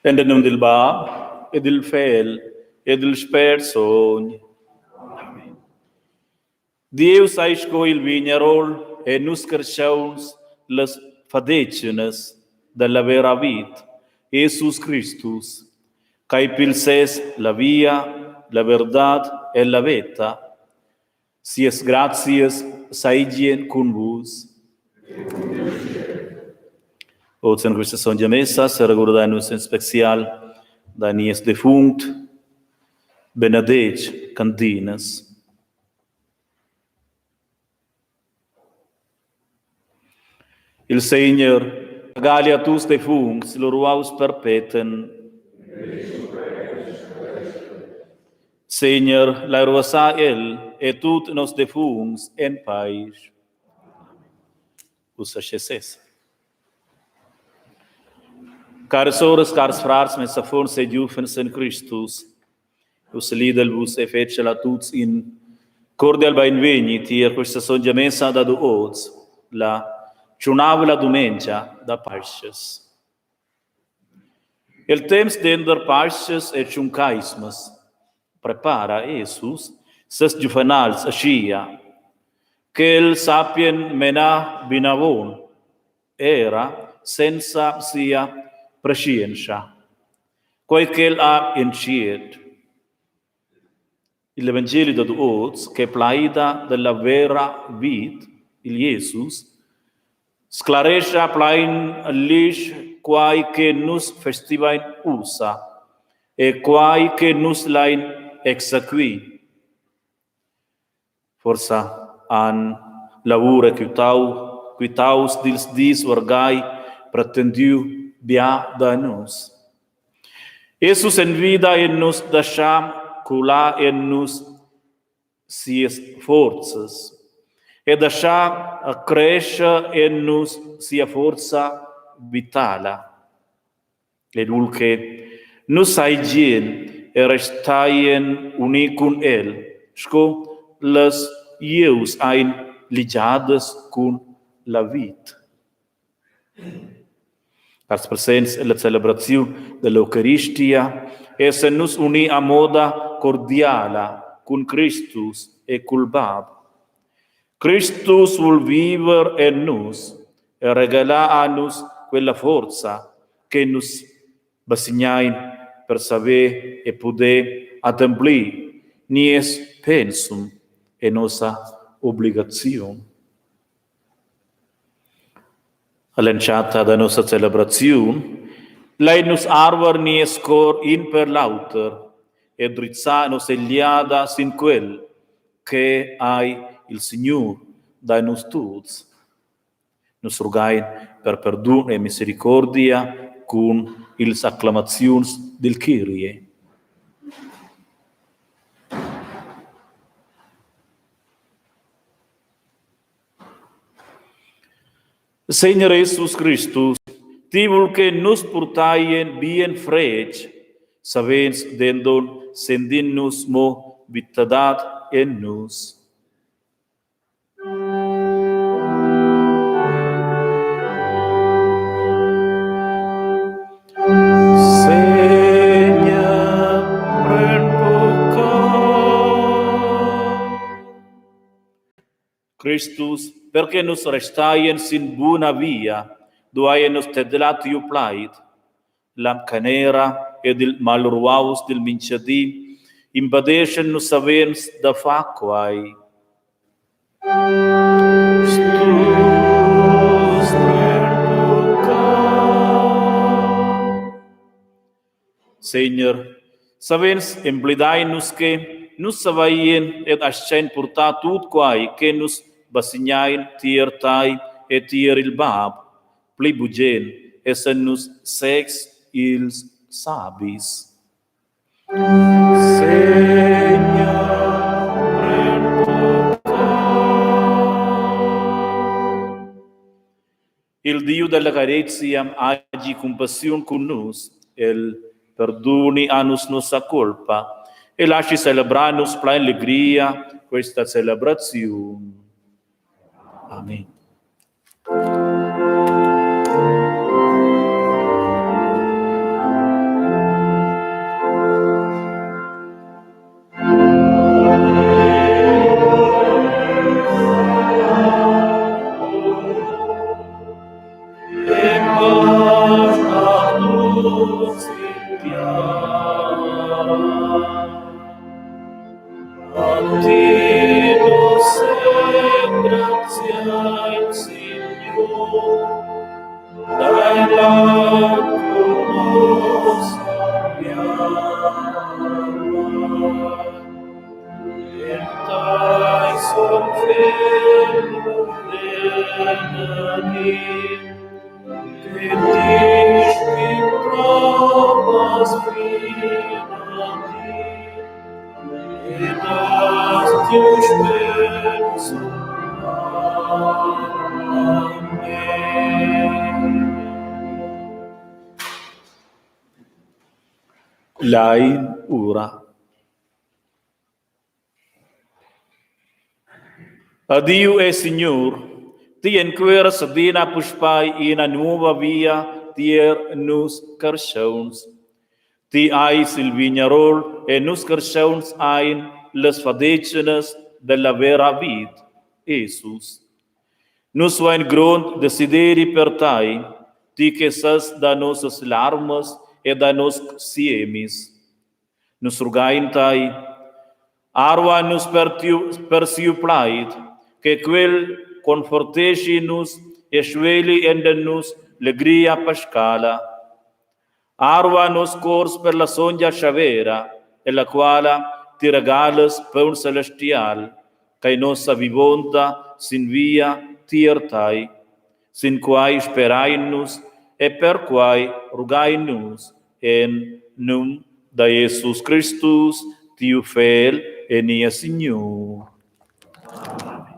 Enten num dil Bab e dil Fegl e dil Spert Sogn. Amen. Dieus ei sco il vignarol e nus carstgauns las fadetschnas dalla vera vit, Jesus Cristus, ch'ei pil sez la via, la verdad e la veta. Sias grazias seigien cun vus. Oz en questa sontga messa seregurdein nus en special da nies defunct Benedetg Candinas. Il Segner regali a tuts defuncts lur ruaus perpeten. Segner, lai ruassar el e tut nos defuncts en paisch. Ussa sche sesa. Caras soras, cars frars, mes affons e giuvens en Cristus, jeu salidel vus e fetschel a tuts in cordial beinvegni tier questa sontga messa dad oz, la tschunavla dumengia da Pascas. El temps denter Pascas e Tschuncaismas prepara Jesus ses giuvenals aschia ch'els sappien menar vinavon era senza sia preschientscha, quei ch'el ha entschiet. Igl evangeli dad oz che plaida dalla vera vit, il Jesus, sclarescha plein glisch quai che nus festivain ussa e quai che nus lain exequir. Forsa han lavur e quitau, quitaus dils dis vargai pretendiu bia da nus. Jesus envida en nus da schar cular en nus sias forzas e da schar crescher en nus sia forza vitala. Ed vul che nus seigien e resteien uni cun el, sco las ieus ein ligiadas cun la vit. Als presents ella celebraziun dell'Eucaristia essen nus uni a moda cordiala cun Cristus e cul Bab. Cristus vul viver en nus e regalar a nus quella forza che nus basignain per saver e puder ademplir nies pensum e nossa obligaziun. All'entschatta da nossa celebraziun lein nus arver nies cor in per l'auter e drizzar nossa egliada sin quel che ei il Signur da nus tuts. Nus rugain per perdun e misericordia cun ils acclamaziuns dil Kyrie. Segner Jesus Cristus, ti vul che nus purtaien bien fretg, savens denton sendin nus mo vittadad en nus. Segner, pren puccau. Cristus, per che nus restaien sin buna via, duaien nus tedlar tiu plaid. La canera ed il malruaus dil mintgadi impedeschan nus savens da far quai. Stus pren puccau. Segner, savens emblidain nus che nus saveien ed astgein purtar tut quai che nus basignain tier tai e tier il Bab. Pli bugen essan nus sezs ils sabis. Segner, pren puccau. Il Diu della carezia hagi cumpassiun cun nus, el perduni a nus nossa culpa e laschi celebrar nus plein legria questa celebraziun. Amen. Lein ura. A Diu e Signur, ti encueras adina puspei ina nova via tier nus carschauns. Ti eis il vignarol e nus carschauns ein las fadetschnas della vera vit, Jesus. Nus vein grond desideri per tai, ti che sas da nossas larmas e da nos siemis. Nus rugain tai, arva nus per, tiu, per siu plaid, che quel conforteschi nus e svegli enden nus legria pascala. Arva nos cors per la sontga Tschavera, ella quala ti regalas paun celestial, ch'ei nossa vivonda sin via tier tai. Sin quai sperain nus e perquai rugain nus en num da Jesus Cristus, tiu Fegl e nies Signur. Amen.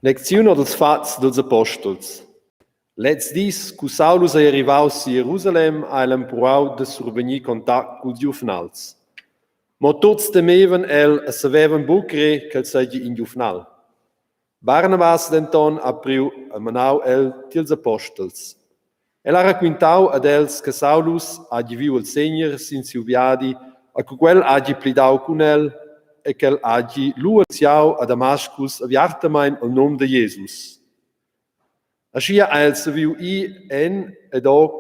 Lecziun or dals Fats dals apostels. Lezs dis, cu Saulus ei arrivaus si Jerusalem, ha el empruau da survegnir contact culs giuvnals. Mo tuts temevan el e savevan buc crer ch'el seigi in giuvnal. Barnabas denton ha priu e menau el tiels apostels. El ha raquintau ad els che Saulus hagi viu il Segner sin siu viadi e co quel hagi plidau cun el e ch'el hagi lu annunziau a Damascus aviartamein il num da Jesus. Aschia ha el saviu ir en ed or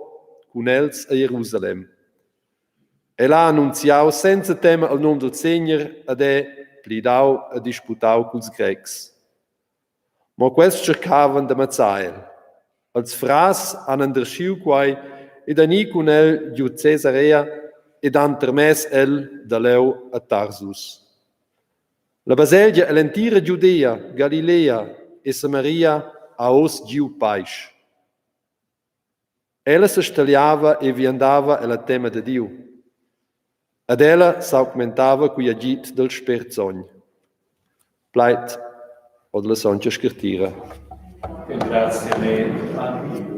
cun els a Jerusalem. El ha annunziau senza tema il num dil Segner ed è plidau e disputau culs Grecs. Mo quels tschercavan da mazzar el. Els frars han enderschiu quei ed ein i cun el giu Cesarea ed han termess el da leu a Tarsus. La baselgia ell'entira Giudea, Galilea e Samaria ha oz giu paisch. Ella sestagliava e viandava ella tema da Diu. Ed ella s'augmentava cugl agid dal Spert Sogn. Plaid ord la Sontga Scartira. Engraziament a Diu.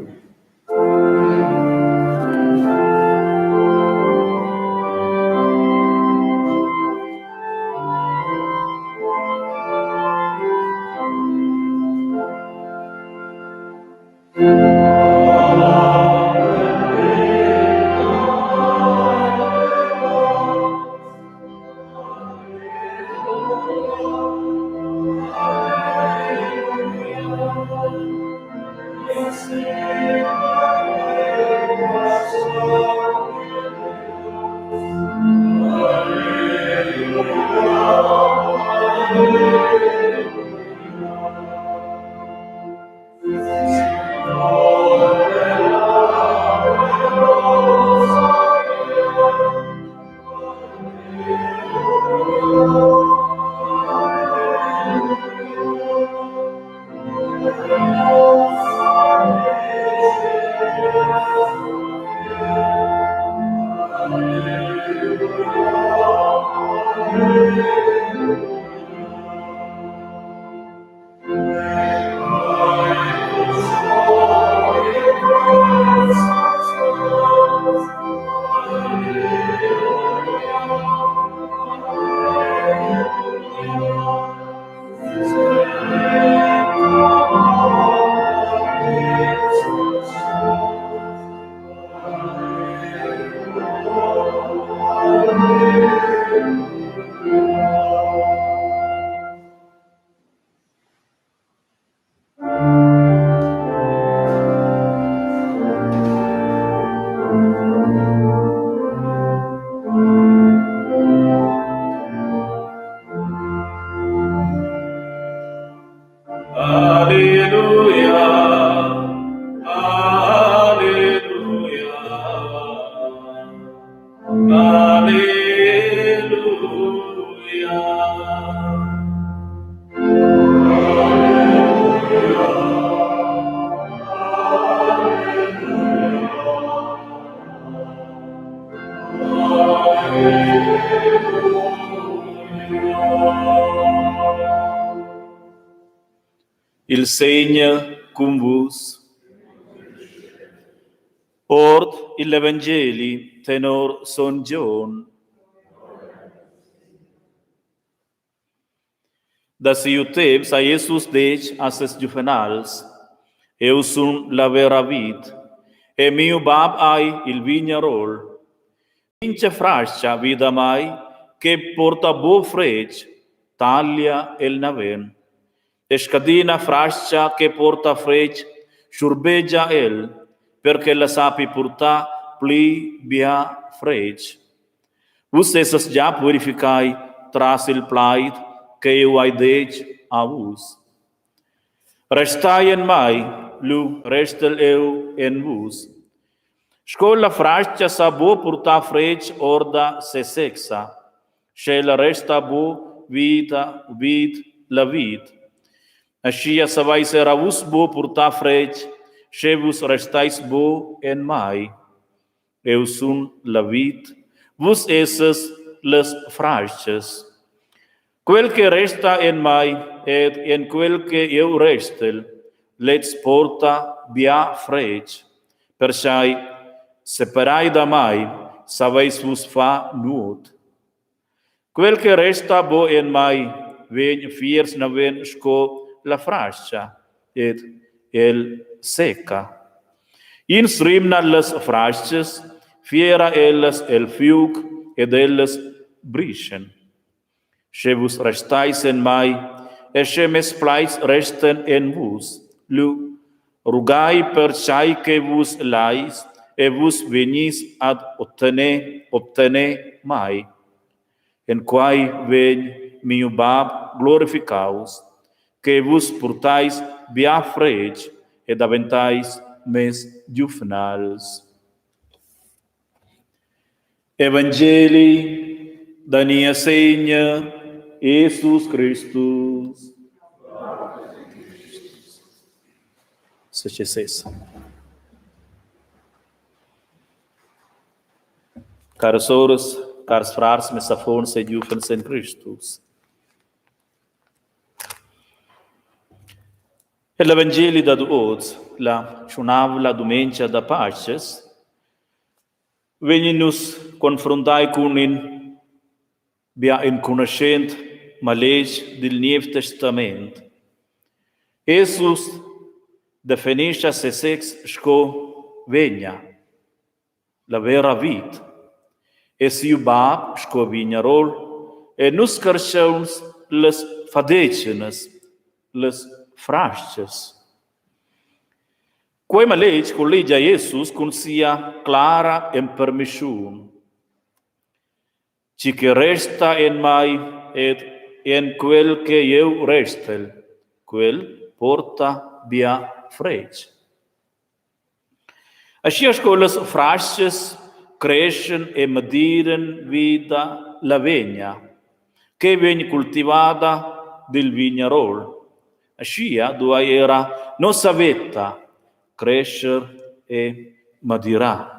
Il Segner cun vus. Ord igl evangeli tenor son Gion. Da siu temps ha Jesus detg a ses giuvenals, Eu sun la vera vit, e miu bab ei il vignarol. Mincha frascha vi da mai che porta buc fretg, taglia el naven. E scadina frascha che porta fretg, schurbegia el, per ch'ella sappi purtar pli bia fretg. Vus essas gia purificai tras il plaid che jeu hai detg a vus. Restai en mei, lu restel jeu en vus. Sco la frastga sa buc purtar fretg orda sesexa, sch'ella resta buc vita vid la vit. Aschia saveis era vus buc purtar fretg, sche vus resteis buc en mei. Eu sun la vit, vus essas las frastgas. Quel che resta en mai ed en quel che jeu restel, lez porta bia fretg. Perchei separai da mai saveis vus far nuot. Quel che resta bu en mai vegn fiers naven sco la frascha ed el secca. Ins rimna las fraschas, fiera ellas el fiug ed ellas brischen. Sche vus restais en mai e sche mes plaids resten en vus, lu rugai per tschei che vus leis e vus vegnis ad obtener, obtener mai. En quai vegn miu Bab glorificaus, che vus purtais bia fretg e daventais mes giuvnals. Evangeli da Niessegner Jesus Cristus. Sesesa. Caras soras, cars frars, mes affons e giuvens en Cristus. L'Evangeli dad oz, la tschunavla dumengia da Pasches, vegnin nus confruntai cun in bia enconuschent maletg dil Niev Testament. Jesus definescha sesez sco vegna, la vera vit, e siu bab sco vignarol e nus carstgauns las fadetschenas, las frastgas. Quei maletg colligia Jesus cun sia clara empermischun. Tgi che resta en mei ed en quel che jeu restel, quel porta bia fretg. Aschia sco las frastgas creschen e madiran vida la vegna, che vegn cultivada dil vignarol, Aschia duai era nossa veta crescher e madirar.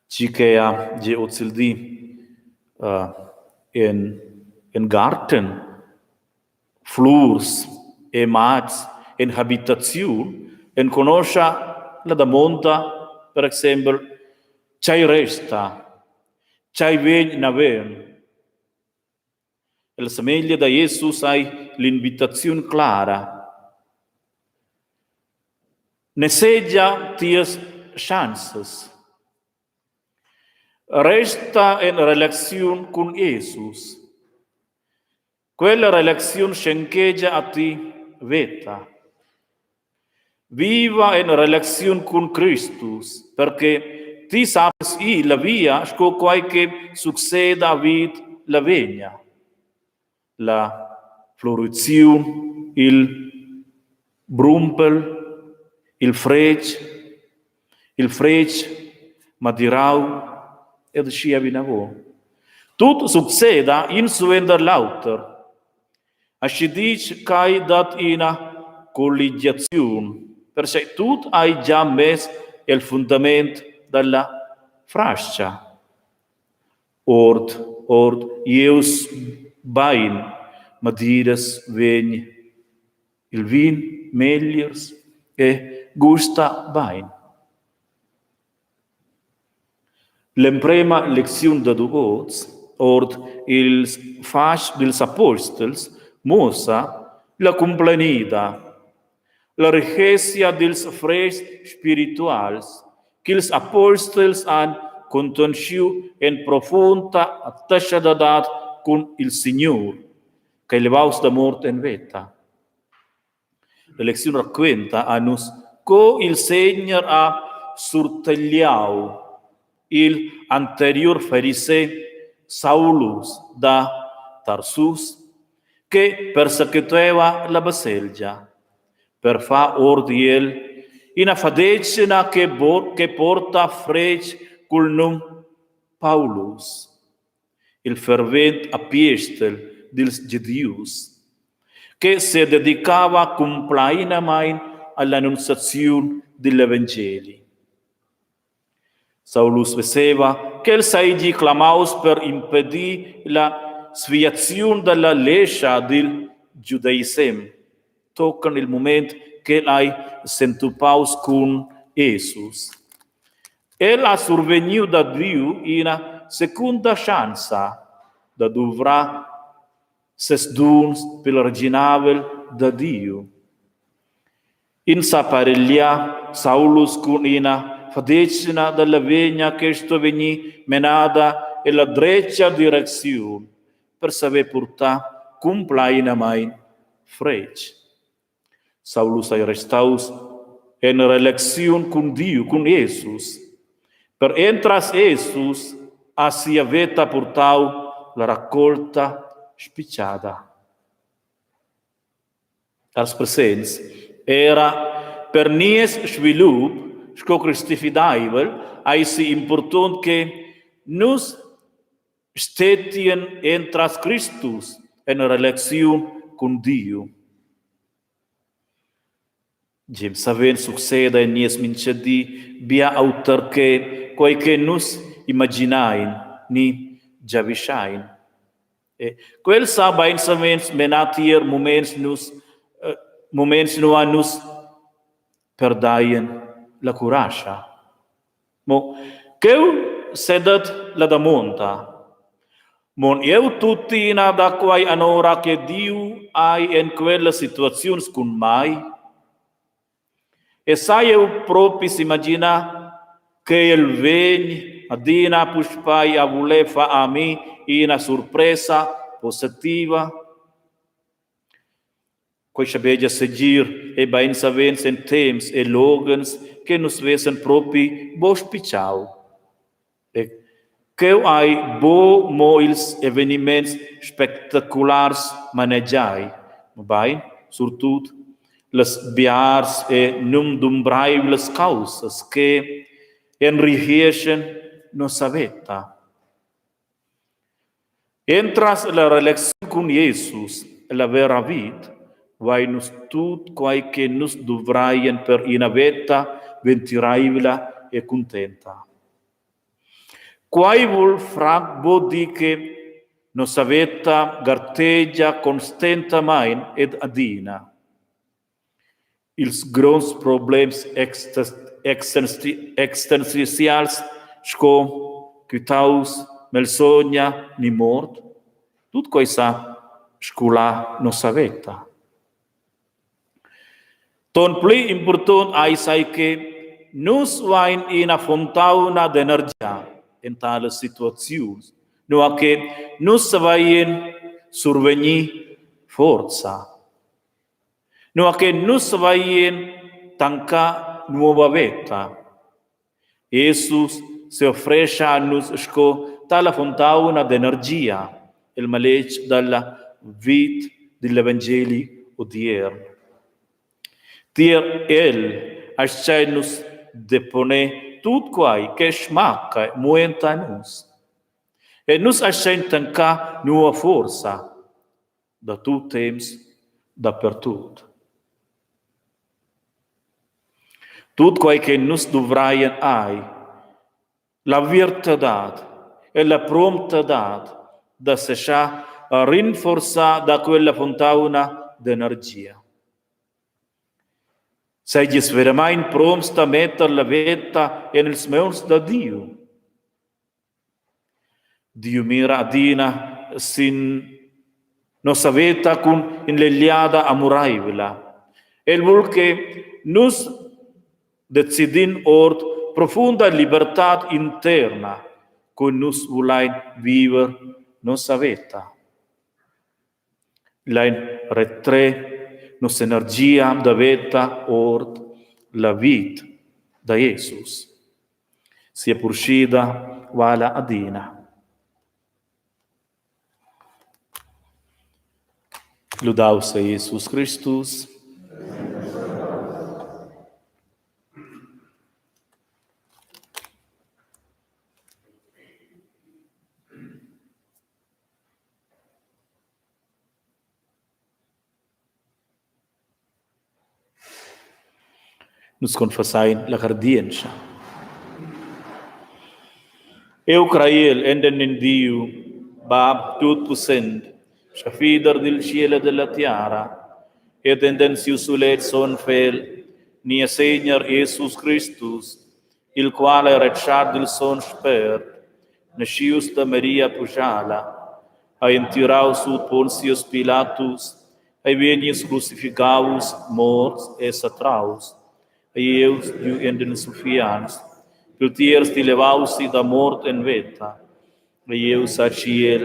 Tgi che ha gia ozildi uh, en, en garten flurs e mats en habitaziun enconoscha la damonda, per exempel, tgei resta, tgei vegn naven? La semeglia da Jesus ei l'invitaziun clara. Nezegia tias schanzas. Resta en relaziun cun Jesus. Quella relaziun schenkegia a ti veta. Viva en relaziun cun Cristus, perche ti sappes ir la via sco quai che succeda vid la vegna. La fluriziun, il brumpel, il fretg, il fretg madirau ed aschia vinavon. Tut succeda in suenter l'auter. Aschi ditg ch'ei dat ina colligiaziun, pertgei tut ei gia mess el fundament dalla frascha. Ord, ord ieus bein madiras vegn. Il vin megliers e gusta bein. L'emprema lecziun dad oz ord ils Fatgs dils apostels muossa la cumplenida, la richezia dils fretgs spirituals ch'ils apostels han contonschiu en profunda attaschadadad cun il Signur ch'ei levaus da mort en veta. L'elecziun raquenta a nus co il Segner ha surtagliau igl anteriur farisè Saulus da Tarsus che persequitava la baselgia per far ord el ina fadetgna che, che porta fretg cul num Paulus. il fervent apiestel dils Gedius, che sededicava cumplainamein all'annunziaziun digl evangeli. Saulus veseva ch'el seigi clamaus per impedir la sviaziun dalla lescha dil giudaissem tochen il mument ch'el ei s'entupaus cun Jesus. El ha survegniu da Diu ina secunda schanza da duvrar ses duns pil reginavel da Diu. Ins sa paregliar Saulus cun ina fadetgna dalla vegna che sto vegnir menada ella dretga direcziun per saver purtar cumplainamein fretg. Saulus ei restaus en relaziun cun Diu, cun Jesus. Per entras Jesus ha sia veta purtau la raccolta spitgada. Als presents era per nies svilup sco cristifidaivel eisi impurtont che nus stettien entras Cristus en relaziun cun Diu. Gem savens succeda en nies mintgadi bia auter che quei che nus imaginein ni giavischein. E quel sa bein savens menar tier muments nus eh, muments nua nus perdaien la curascha. Mo cheu sedat la damonda. Mon jeu tuttina da quai anora che Diu ei en quellas situaziuns cun mei? E sai jeu propi s'imaginar che el vegn adina puspei a vuler far a mi ina surpresa positiva? Quei schabegia segir e beinsavens en temps e loghens che nus vessen propi buc spitgau. E cheu hai buc mo ils eveniments spectaculars manegiai, mobein surtut las biars e nundumbreivlas caussas che enrihieschen nossa veta. Entras la relaziun cun Jesus, la vera vit, vain nus tut quai che nus duvrain per ina veta ventiraivla e cuntenta. Quai vul franc bod dir che nossa veta gartegia constantamain ed adina. Ils gronds problems existenzials sco quitaus, malsogna ni mort, tut quei sa scular nossa veta. Ton pli impurtont eis ei che nus vein ina fontauna d'energia en talas situaziuns, nua che nus savein survegnir forza. Nua che nus veien tancà nuova veta. Jesus s'offrescha a nus sco tala fontauna d'energia, el maletg dalla vit digl evangeli odiern. Tier el astgein nus deponer tut quai che smacca e muenta nus. E nus astgein tancar nua forza da tut temps, dapertut. Tut quai che nus duvrain hai, l'avertadad e la promptadad da seschar rinforzar da quella fontauna d'energia. Seigies veramein promts da metter la veta en ils mauns da Diu. Diu mira adina sin nossa veta cun in'egliada amureivla. El vul che nus decidin ord profunda libertad interna co nus vulein viver nossa veta. Lein retrer nossa energia da veta ord la vit da Jesus. Sia purschida vala adina. Ludaus sei Jesus Cristus. Nus confessain la cardientscha. Eu craiel enden in Diu, Bab tutpussent, scaffider dil tschiel e della tiara, ed enden siu sulet son Fegl, nies Segner Jesus Cristus, il qual ei retschart dil Sogn Spert, naschius da Maria Puschala, ha entirau sut Pontius Pilatus, ei vegnius crucificaus, morts e satraus, ei ius giu enten ils uffians, pil tiers ti levaus si da mort en veta, ei ius a tschiel,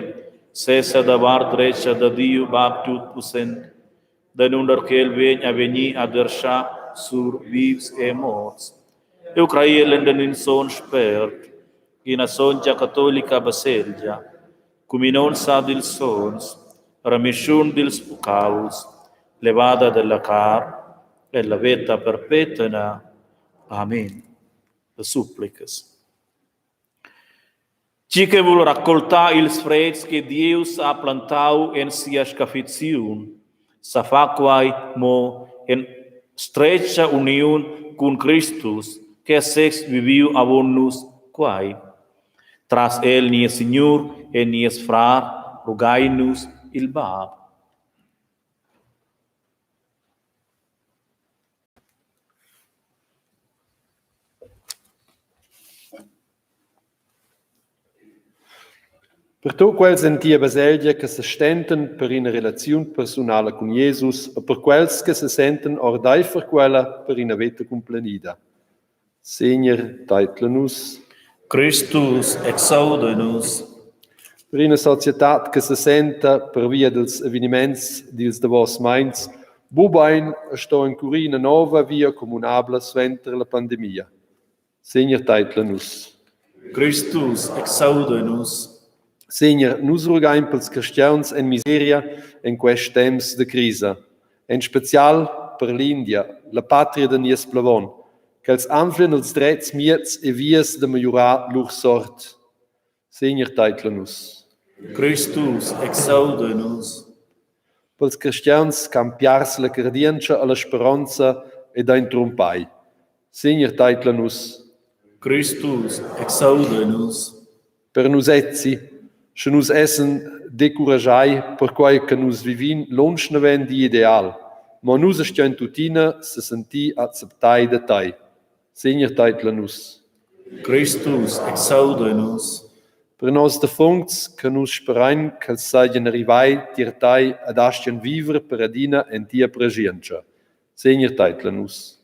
sesa da vart dretga da Diu Bab tutpussent, danunder ch'el vegn a vegnir a derschar sur vivs e morts. Eu craiel enden in son spert, ina sontga catolica baselgia, cuminonza dils sons, remischun dils puccaus, levada della car e la veta perpetna. Amen. Supplicas. Tgi che vul raccoltar ils fretgs che Dieus ha plantau en sia scaffiziun, sa fa quai mo en stretga uniun cun Cristus che ha sez viviu avon nus quai. Tras el nies Signur e nies frar rugain nus il Bab. Per tut quels en tia baselgia che sestentan per ina relaziun persunala cun Jesus e per quels che sesentan ordeifer quella per ina veta cumplenida. Segner, teidla nus. Cristus, exauda nus. Per ina societad che sesenta pervia dils eveniments dils davos meins bubein sto encurir ina nova via communabla suenter la pandemia. Segner, teidla nus. Cristus, exauda nus. Segner, nus rugain pels cristians en miseria en quest temps de crisa, en special per l'India, la patria de nies plevon, ch'els anflien els dretgs mieds e vias de migliurar lur sort. Segner, teidla nus. Cristus, exauda nus. Pels cristians ch'han piars la cardientscha alla speronza ed ein trumpai. Segner, teidla nus. Cristus, exauda nus. Per nus etzi, sche nus essen decuraschai perquai che nus vivin lunsch naven digl ideal, mo nus astgein tuttina sesentir acceptai da tei. Segner, teidla nus. Cristus, exauda nus. Per nos defuncts che nus sperein ch'els seigien arrivai tier tei ed astgien viver per adina en tia preschientscha. Segner, teidla nus.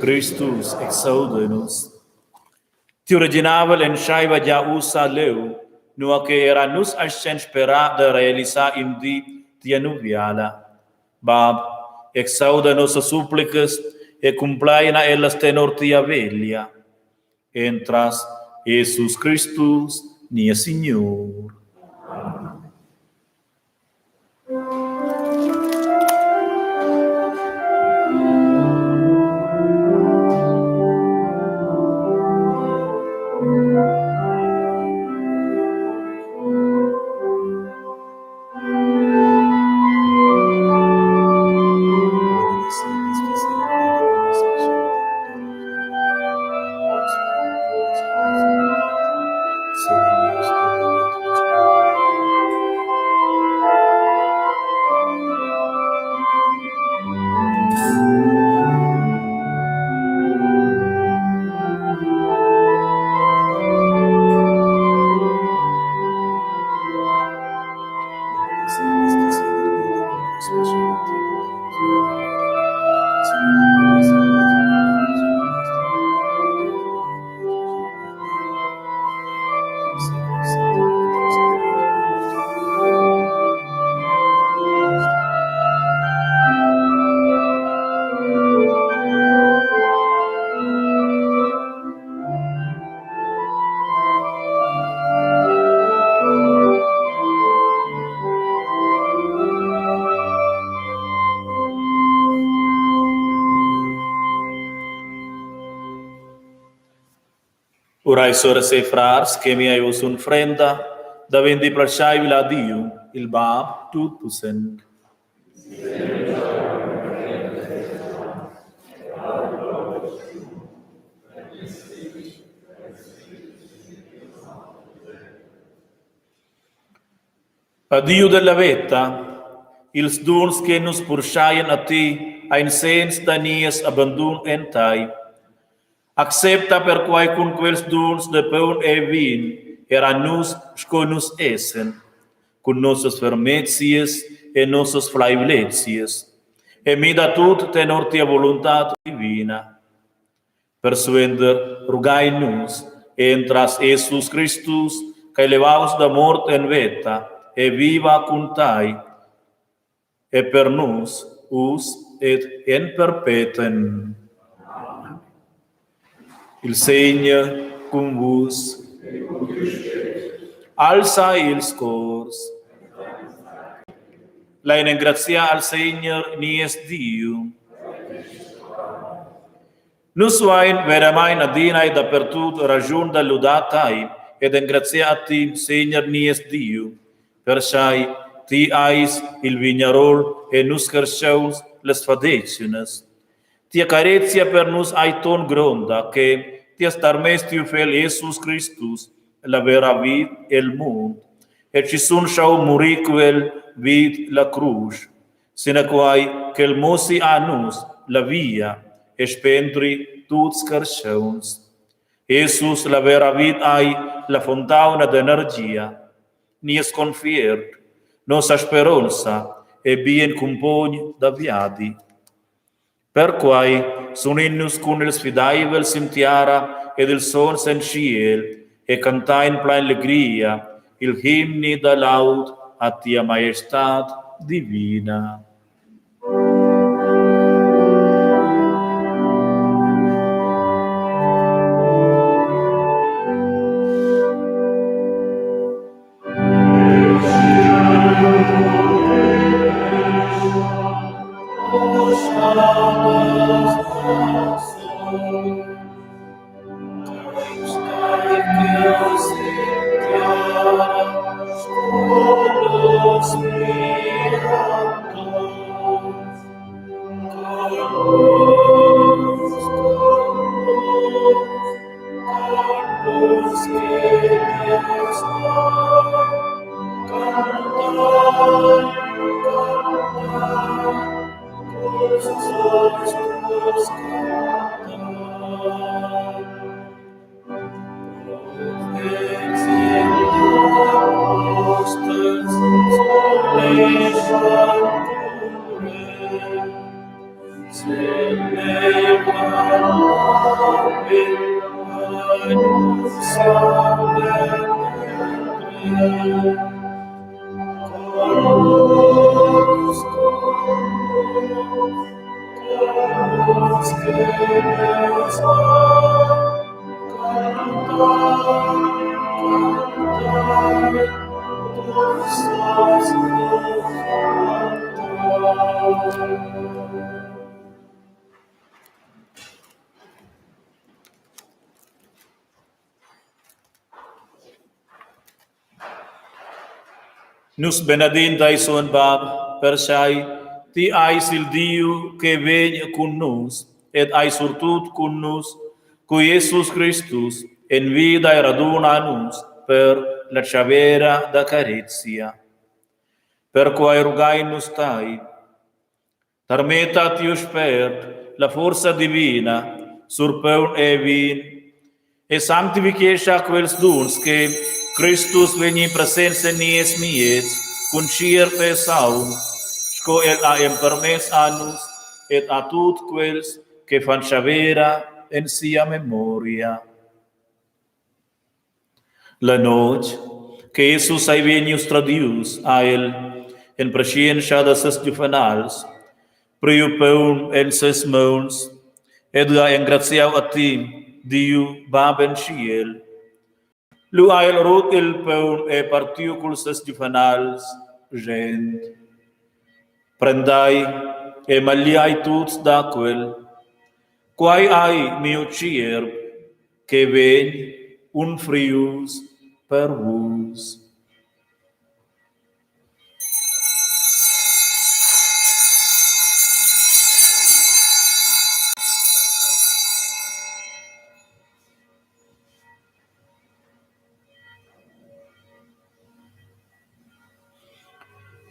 Cristus, exauda nus. Tiu reginavel entscheiva gia ussa leu, nua che era nus astgein sperar da realisar in di tia nuviala. Bab, exauda nossas supplicas e cumpleina ellas tenor tia veglia. Entras Jesus Cristus, nies Signur. Amen. Urai soras e frars che mia vus unfrenda davendi plascheivla a Diu, il Bab tutpussent. A Diu della veta, ils duns che nus purschein a ti ein segns da nies abandun en tai. Accepta perquai cun quels duns de paun e vin era nus sco nus essen, cun nossas fermezias e nossas fleivlezias, e mida tut tenor tia voluntad divina. Persuenter rugain nus entras Jesus Cristus, ch'ei levaus da mort en veta e viva cun tai e per nus uss ed en perpeten. Il Segner cun vus. Alza ils cors. Lein engraziar al Segner nies Diu. Nus vain veramain adina e dapertut raschun da ludar tai ed engraziar a ti, Segner nies Diu, perchai ti ais il vignarol e nus carschauns las fadetschnas. Tia carezia per nus ei ton gronda che ti has tarmess tiu fegl Jesus Cristus, la vera vit el mund, e ci sun schau murir quel vid la crusch, sinaquai ch'el mussi a nus la via e spendri tuts carschauns. Jesus, la vera vit ei la fontauna d'energia, nies confiert, nossa speronza e bien cumpogn da viadi. Perquai sunin nus cun ils fideivels in tiara ed ils sogns en tschiel e cantain plein legria il himni da laud a tia maiestad divina. Nus benedin tei, sogn Bab, perchei ti eis il Diu che vegn cun nus ed ei surtut cun nus, cu Jesus Cristus envida e raduna a nus per la tschavera da carezia. Perquei rugain nus tei, Tarmetta tiu Spert la forza divina sur paun e vin e sanctifichescha quels duns che Cristus vegni presents en nies miez cun tgierp e saung, sco el ha empermess a nus ed a tut quels che fan tschavera en sia memoria. La notg che Jesus ei vegnius tradius ha el, en preschientscha da ses giuvenals, priu paun en ses mauns ed ha engraziau a ti, Diu Bab en tschiel. Lu ha el rut il paun e partiu culs ses giuvenals, schend: Prendai e magliai tuts da quel. Quai ei miu tgierp che vegn unfrius per vus.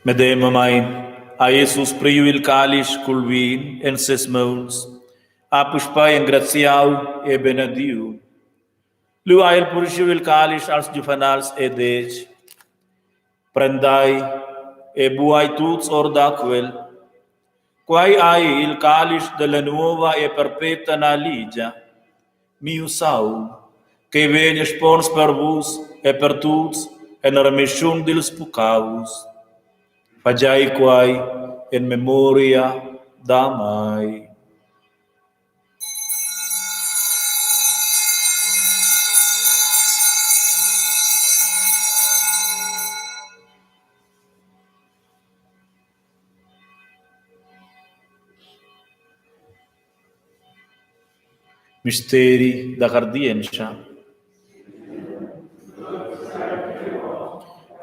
Medemamein ha Jesus priu il calisch cul vin en ses mauns, ha puspei engraziau e benediu. Lu ha el purschiu il calisch als giuvenals e detg: Prendai e buai tuts or da quel. Quei ei il calisch dalla nova e perpetna ligia, miu saung, che vegn spons per vus e per tuts en remischun dils puccaus. Fagei quei en memoria da mei. Misteri da cardientscha.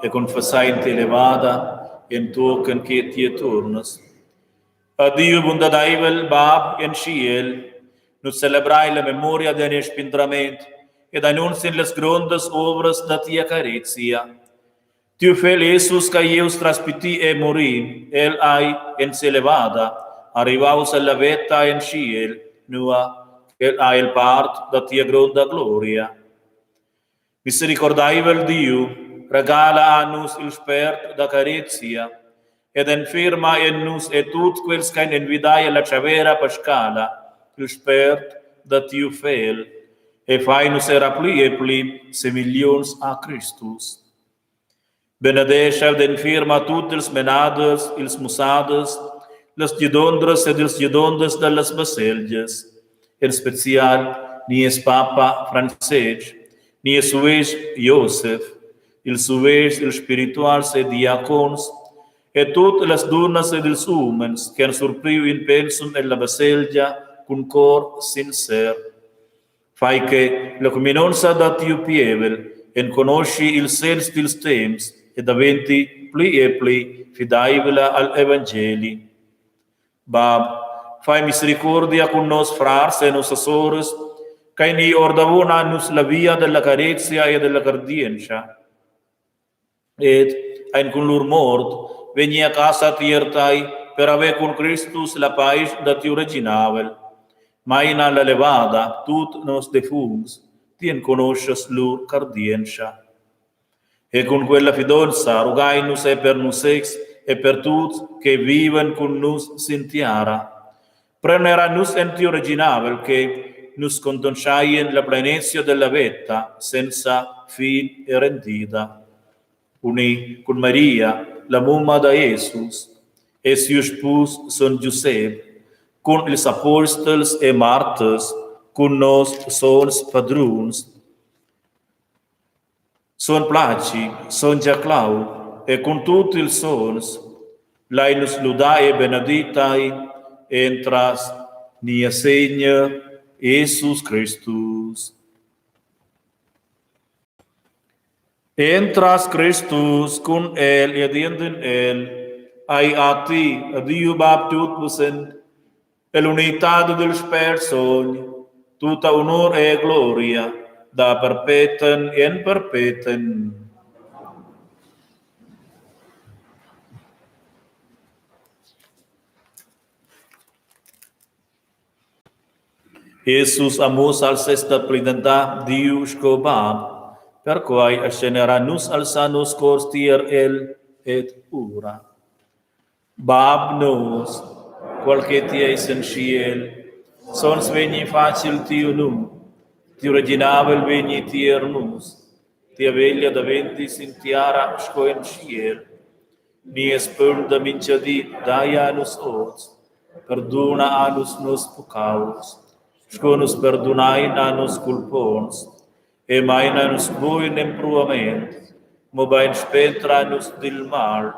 E confessai tia levada entochen che ti turnas. A Diu bundadaivel Bab en tschiel, nus celebrein la memoria da nies spindrament ed annunzien las grondas ovras da tia carezia. Tiu fegl Jesus ch'ei ius tras pitir e murir, el ei en si'elevada arrivaus alla veta en tschiel, nua ch'el ha il part da tia gronda gloria. Misericordaivel Diu, regala a nus il spert da carezia ed enfirma en nus e tut quels ch'ein envidai alla tschavera pascala il spert da tiu Fegl e fai nus era pli e pli semiglions a Cristus. Benedescha ed enfirma tut ils menaders, ils mussaders, las gidondras ed ils gidonders dallas baselgias, en special nies papa Francestg, nies uestg Josef, ils uestgs, ils spirituals e diacons e tut las dunnas ed ils umens che han surpriu in pensum ella baselgia cun cor sincer. Fai che la cuminonza da tiu pievel enconoschi ils segns dils temps e daventi pli e pli fideivla al evangeli. Bab, fai misericordia cun nos frars e nossas soras, ch'ein i ordavon a nus la via della carezia e della cardientscha. Ed ein cun lur mort vegni a casa tier tei per haver cun Cristus la paisch da tiu reginavel. Maina la levada tut nos defuncts, ti enconoschas lur cardientscha. E cun quella fidonza rugain nus er per nus sezs e per tuts che vivan cun nus sin tiara. Pren era nus en tiu reginavel che nus contonscheien la plenezia della veta senza fin e rendida. Uni cun Maria, la mumma da Jesus, e siu spus son Giusep, cun ils apostels e marters, cun nos sons padruns, Son Placi, son Giaclau e cun tut ils sons, lai nus ludar e benedir tai entras Niessegner Jesus Cristus. Entras Cristus cun el ed enden el, ei a ti, a Diu Bab tutpussent, e l'unitad dil Spert Sogn, tutta honur e gloria da perpeten en perpeten. Jesus ha muossa als ses da plidentar Diu sco bab, perquai ascenerà nus alzar nos cors tier el ed ura. Bab nos, quel che ti eis en tschiel, sogns vegni fatg il tiu num, tiu reginavel vegni tier nus, tia veglia daventi sin tiara sco en tschiel. Nies paun da mintgadi dai a nus oz, perduna a nus nos puccaus, sco nus perdunein a nos culponts, e meina nus buc in empruament, mobein spentra nus dil mal,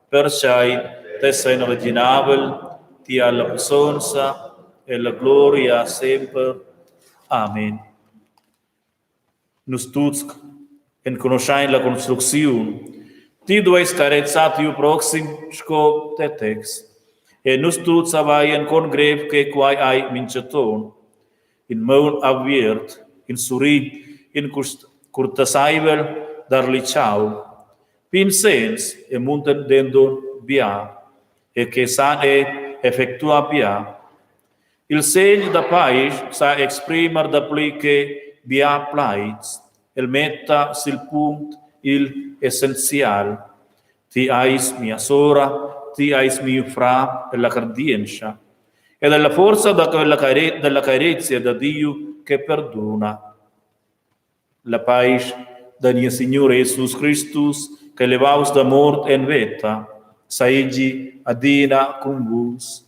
pertgei tes ein reginavel, ti ha la pussonza e la gloria semper. Amen. Nus tuts enconuschein la construcziun. Ti dueis carezar tiu proxim sco tetez. E nus tuts haveien con grev che quai ei mintgaton. In maun aviert, in surrir, in curtaseivel darlischau. Pign sens e muntan denton bia e che san er effectuar bia. Il segl da paisch sa exprimer dapli che bia plaids. El metta sil punct igl essenzial. Ti eis mia sora, ti eis miu frar ella cardientscha ed ella forza da quella dalla carezia da Diu che perduna. La paisch da nies Signur Jesus Cristus, che levaus da mort en veta, seigi adina cun vus.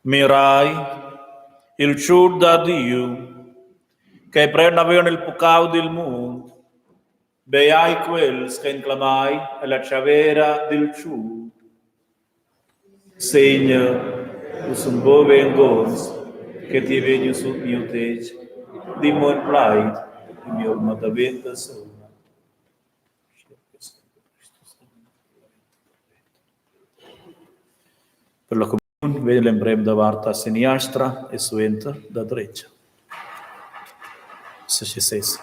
Mirai, il tschut da Diu, che pren naven il puccau dil mund, Beai quels ch'ein clamai ella tschavera dil tschut. Segner, jeu sun buc vengonzs che ti vegnius sut miu tetg. Di mo in plaid e mi'olma daventa sauna. Per la communiun vegn l'emprem da vart a seniastra e suenter da dretga. Sesez.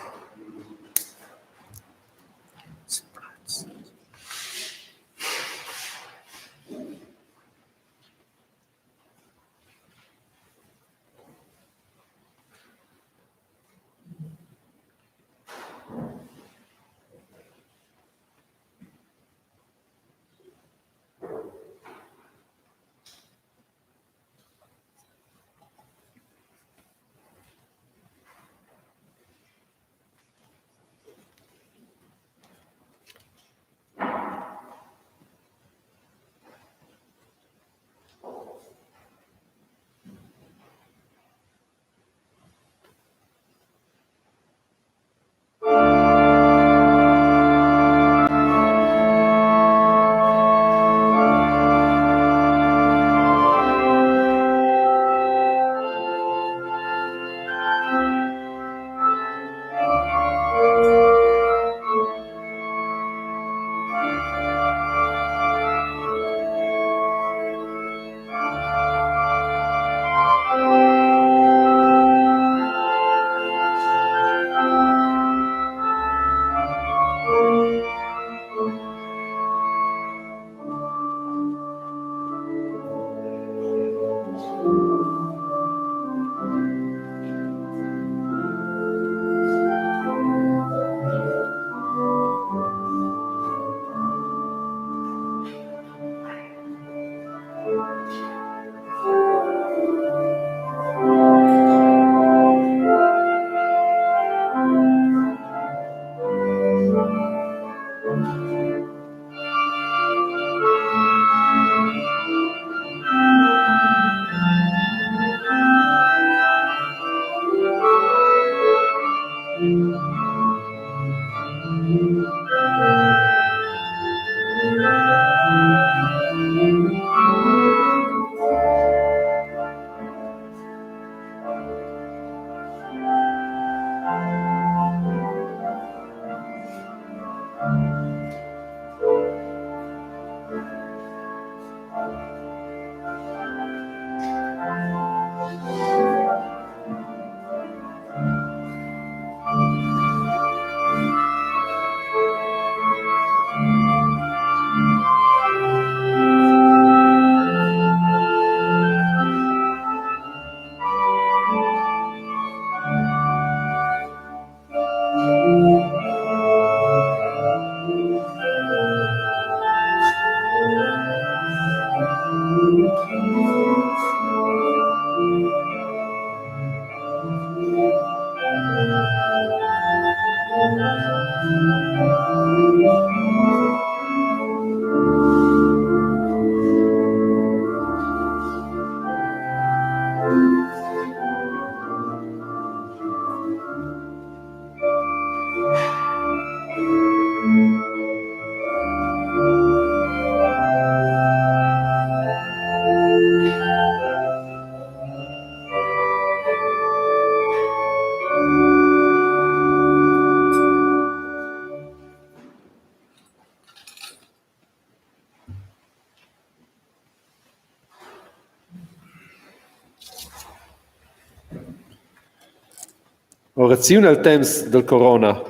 Oraziun el temps del corona.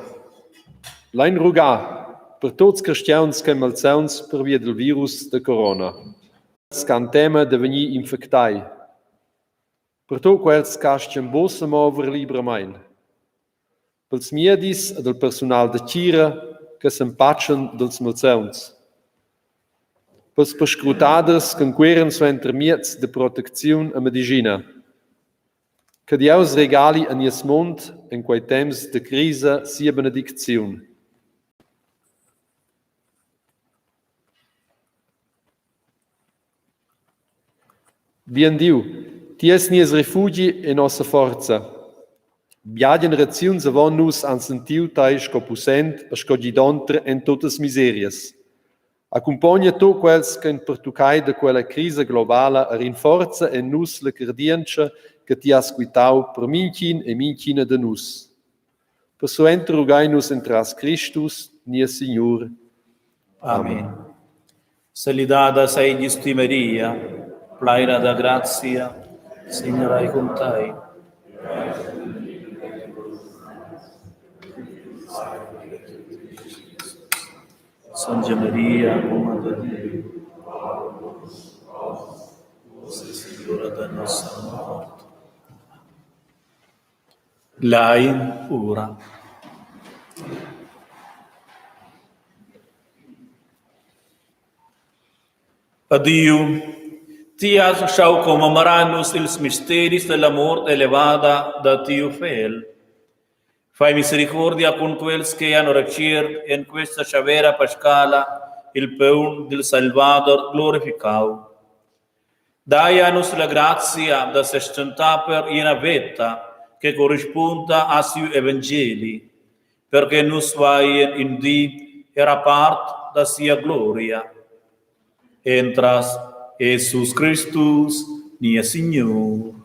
Lein rugar per tuts cristians ch'ein malsauns pervia dil virus da corona. Che han tema da vegnir infectai. Per tut quels che astgan buc semover libramein. Pels miedis ed il persunal da tgira che s'empatschan dils malsauns. Pels perscrutaders che enqueran suenter mieds da protecziun e medischina. Che Dieus regali a nies mund en quei temps da crisa sia benedicziun. Bien Diu, ti es nies refugi e nossa forza. Bia generaziuns avon nus han sentiu tei sco pussent e sco gidonter en tuttas miserias. Accumpogna tut quels ch'ein pertuccai da quella crisa globala e rinforza en nus la cardientscha che ti has quitau per mintgin e mintgina da nus. Persuenter rughein nus entras Cristus, nies Signur. Amen. Salidada seigis ti Maria, pleina da grazia, Signor ei cun tei. Sontga Maria, mumma da Diu, ussa ed ell'ura da nossa mort. Lein ura. A Diu, ti has schau commemorar nus ils misteris della mort elevada da tiu Fegl. Fai misericordia cun quels che han retschiert en questa tschavera pascala il paun dil Salvader glorificau. Dai a nus la grazia da sestentar per ina veta che corrispunda a siu evangeli, per che nus veien in di era part da sia gloria. Entras Jesus Cristus, nies Signur.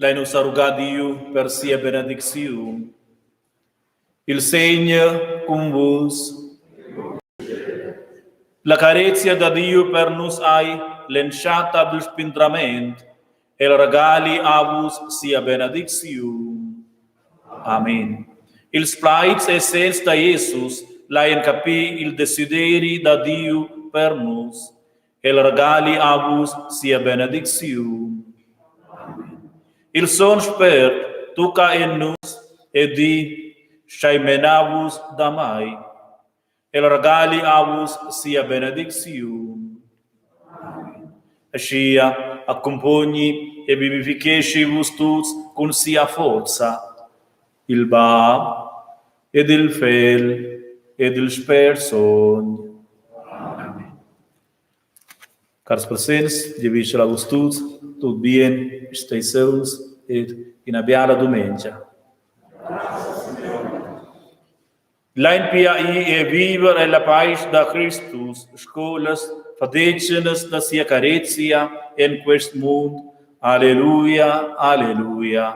Lein ussa rugar Diu per sia benedicziun. Il Segner cun vus. La carezia da Diu per nus ei l'entschatta dil spindrament. El regali a vus sia benedicziun. Amen. Ils plaids e segns da Jesus laien capir il desideri da Diu per nus. El regali a vus sia benedicziun. Il Son Spert tucca en nus e di, schei menar vus da mai. El regali a vus sia benedicziun. Aschia accumpogni e vivificheschi vus tuts cun sia forza, il Bab ed il Fegl ed il Spert Sogn. Amen. Cars presents, giavischel a vus tuts tut bien, stei sauns ed ina biala dumengia. Lein pia ir e viver ella paisch da Cristus sco las fadetschenas da sia carezia en quest mund. Alleluia, alleluia.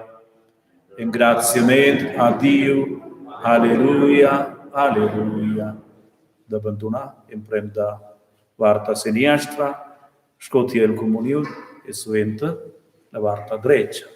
Engraziament a Diu. Alleluia, alleluia. Da bandunar emprem da varta seniastra sco tiel communiun e suenter la varta dretga.